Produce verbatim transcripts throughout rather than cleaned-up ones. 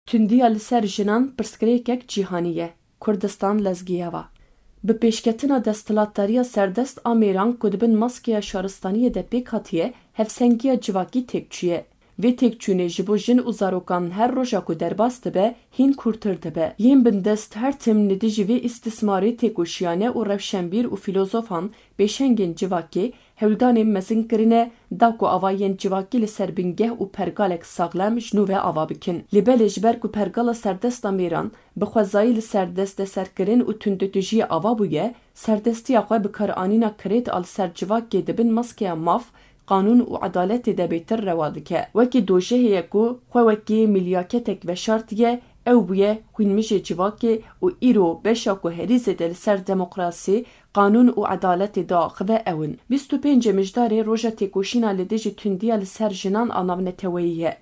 Tundiya li ser jinan pirsgirêkek cîhanî ye. Kurdistan Lezgiyeva. Bi pêşketina desthilatdariya serdest a mêran ku di bin maskeya şaristaniyê de pêk hatiye, hevsengiya civakî têk çûye. Vê têkçûnê ji bo jin û zarokan her roja ku derbas dibe, hîn kûrtir dibe. Yên bindest her tim li dijî vê îstismarê têkoşiyane û rewşenbîr û fîlozofan, pêşengên civakê, hewldanên mezin kirine, da ku ava yên civakî li ser bingeh û pergalek saxlem ji nû ve ava bikin. Lê belê ji ber ku pergala serdesta mêran bi xwezayî li ser desteserkirin û tundutijiyê ava bûye, serdestiya xwe bi karanîna kirêt a li ser civakê di bin maskeya maf, qanûn û edaletê de bêtir rewa dike. Wekî dojehê ye ku xwe wekî milyaketek veşartiye, ew bûye xwînmijê civakê û îro beşa ku herî zêde li ser demokrasî, qanûn û edaletê diaxive ew in. Bîst û pêncê Mijdarê roja têkoşîna li dijî tundiya li ser jinan a navneteweyî ye.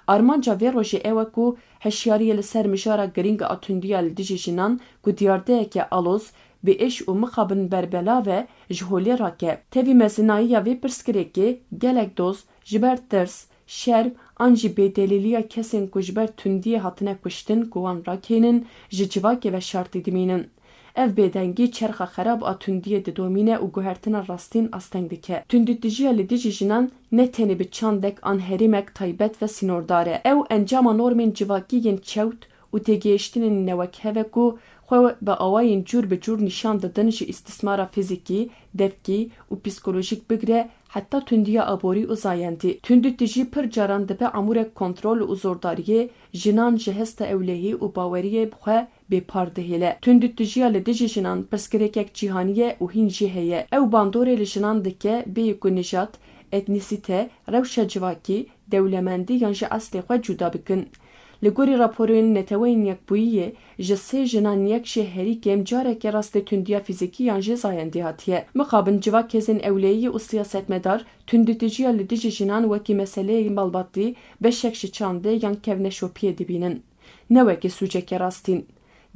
Armanca vê rojê ew e ku hişyariyê li ser mijara girîng a tundiya li dijî jinan ku diyardeyeke aloz, bi êş û mixabin berbelav e, ji holê rake. Tevî mezinayiya vê pirsgirêkê gelek doz ji ber tirs, şerm an jî bêdelîliya kesên ku ji ber tundiyê hatine kuştin ku wan rakênin, ji civakê veşartî dimînin. Ev bêdengî çerxa xerab a tundiyê didomîne û guhertina rastîn asteng dike. Tundutijiya li dijî jinan ne tenê bi çandek an herêmek taybet ve sînordar e. Ew encama normên civakî yên çewt û têgihiştinên newekhev e ku xwe bi awayên cûr bi cûr nîşan didin, ji îstismara fîzîkî, devkî û psîkolojîk bigire heta tundiya aborî û zayendî. Tundutijî pir caran dibe amûrek kontrol û zordariyê, jinan ji hesta ewlehî û baweriyê bi xwe bêpar dihêle. Tundutijiya li dijî jinan pirsgirêkek cîhanî ye û hîn jî heye. Ew bandorê li jinan dike bêyî ku nijad, etnîsîte, rewşa civakî, dewlemendî yan jî eslê xwe cuda bikin. Li gorî raporên Neteweyên Yekbûyiyê, ji sê jinan yek jê herî kêm carekê rastê tundiya fîzîkî yan jî zayendî hatiye. Mixabin civak hêzên ewlehiyê û siyasetmedar tundutijiya li dijî jinan wekî meseleyê malbatî, beşek ji çandê yan kevneşopiyê dibînin. Ne wekî sûcekê rastîn.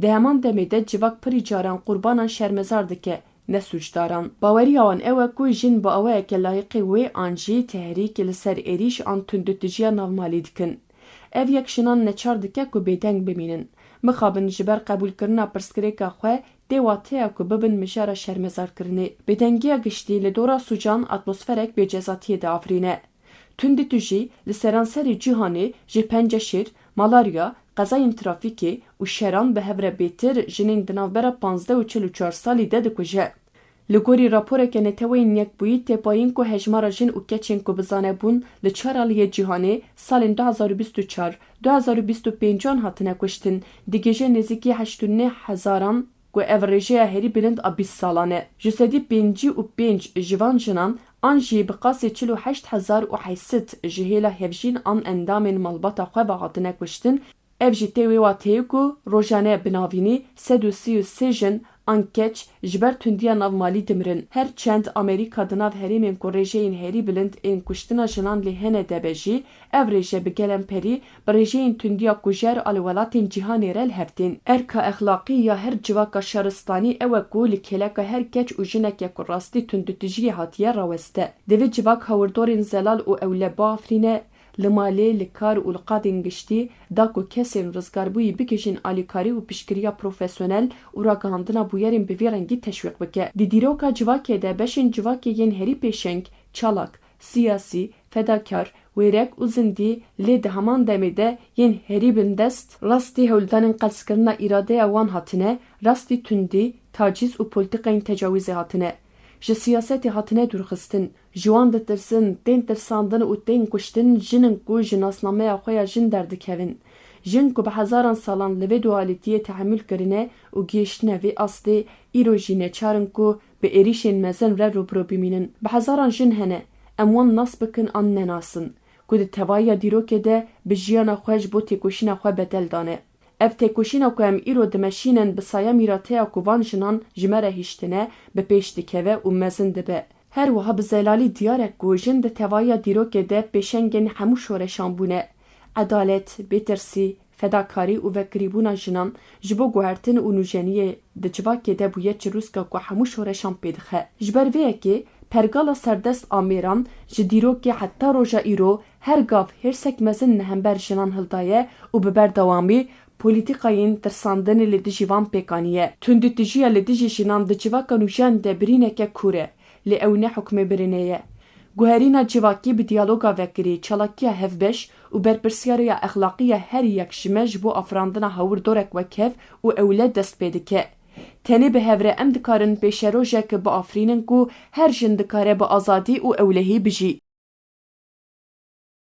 Di heman demê de civak pirî caran qurbanan şermezar dike, ne sûcdaran. Baweriya wan ew e ku jin bi awayeke layiqê wê an jî tehrîk li ser êrîş an tundutijiya navmalî dikin. Ev yek jinan neçar dike ku bêdeng bimînin. Mixabin ji ber qebûlkirina pirsgirêka xwe tê wateya ku bibin mijara şermezarkirinê. Bêdengiya giştî li dora sûcan atmosferek bêcezatiyê diafirîne. Tundutijî li seranserê cîhanê ji penceşêr, malarya, qezayên trafîkê û şeran bi hev re bêtir jinên di navbera panzdeh û çil û çar salî de dikuje. Li gorî raporeke Neteweyên Yekbûyî tê payîn ku hejmara jin û keçên ku bi zane bûn li çar aliyê cîhanê salên du hezar û bîst û çar, du hezar û bîst û pêncan hatine kuştin, digihîje nêzîkî heşt û neh hezaran, ku ev rêjeya herî bilind a bîst salan e. Ji sedî pêncî û pênc ji van jinan an jî bi qasî çil û heşt hezar û heyt sed ji hêla hevjîn an endamên malbata xwe ve hatine kuştin, ev jî tê wê wateyê ku rojane bi navînî sed û sî û sê jin an keç ji ber tundiya navmalî dimirin. Her çend Amerîka di nav herêmên ku rêjeyên herî bilind ên kuştina jinan lê hene de be jî, ev rêje bi gelemperî bi rêjeyên tundiya kujer a li welatên cîhanê re li hev tên. Erka exlaqî ya her civaka şaristanî ew e ku li kêleka her keç û jineke ku rastî tundutijiyê hatiye raweste. Divê civak hawirdorên zelal û ewle biafirîne, li malê, li kar û li qadên giştî, da ku kesên rizgarbûyî bigihîjin alîkarî û piştgiriya profesyonel û ragihandina bûyerên bi vî rengî teşwîq bike. Di dîroka civakê de beşên civakê yên herî pêşeng, çalak, siyasî, fedakar, wêrek û zindî, lê di heman demê de yên herî bindest, rastî hewldanên qelskirina îradeya wan hatine, rastî tundî, tacîz û polîtîkayên tecawîzê hatine. Ji siyasetê hatine dûrxistin, ji wan ditirsin, tên tirsandin û tên kuştin jin in ku ji nasnameya xwe ya jin derdikevin. Jin ku bi hezaran salan li vê dualîtiyê tehemûl kirine û gihiştine vê astê, îro jî neçar in ku bi êrîşên mezin re rûbirû bimînin. Bi hezaran jin hene, em wan nas bikin an nenasin, ku di tevahiya dîrokê de bi jiyana xwe ji bo têkoşîna xwe bedel dane. Ev têkoşîna ku em îro dimeşînin bi saya mîrateya ku van jinan ji me re hiştine, bi pêş dikeve û mezin dibe. Her wiha bi zelalî diyar e ku jin di tevahiya dîrokê de pêşengên hemû şoreşan bûne. Edalet, bêtirsî, fedakarî û vekirîbûna jinan ji bo guhertin û nûjeniyê di civakê de bûye çirûska ku hemû şoreşan pê dixe. Ji ber vê yekê pergala serdest a mêran ji dîrokê heta roja îro her gav hêrsek mezin li hember jinan hildaye û bi berdewamî polîtîkayên tirsandinê li dijî van pêk aniye. Tundûtijiya li dijî jinan di civaka nûjen de birîneke kûr e, lê ew ne hukmê birînê ye. Guherîna civakî bi diyaloga vekirî, çalakiya hevbeş û berpirsiyariya exlaqî ya her yek ji me ji bo afirandina hawirdorek wekhev û ewle dest pê dike. Tenê bi hev re em dikarin pêşerojek biafirînin ku her jin dikare bi azadî û ewlehî bijî.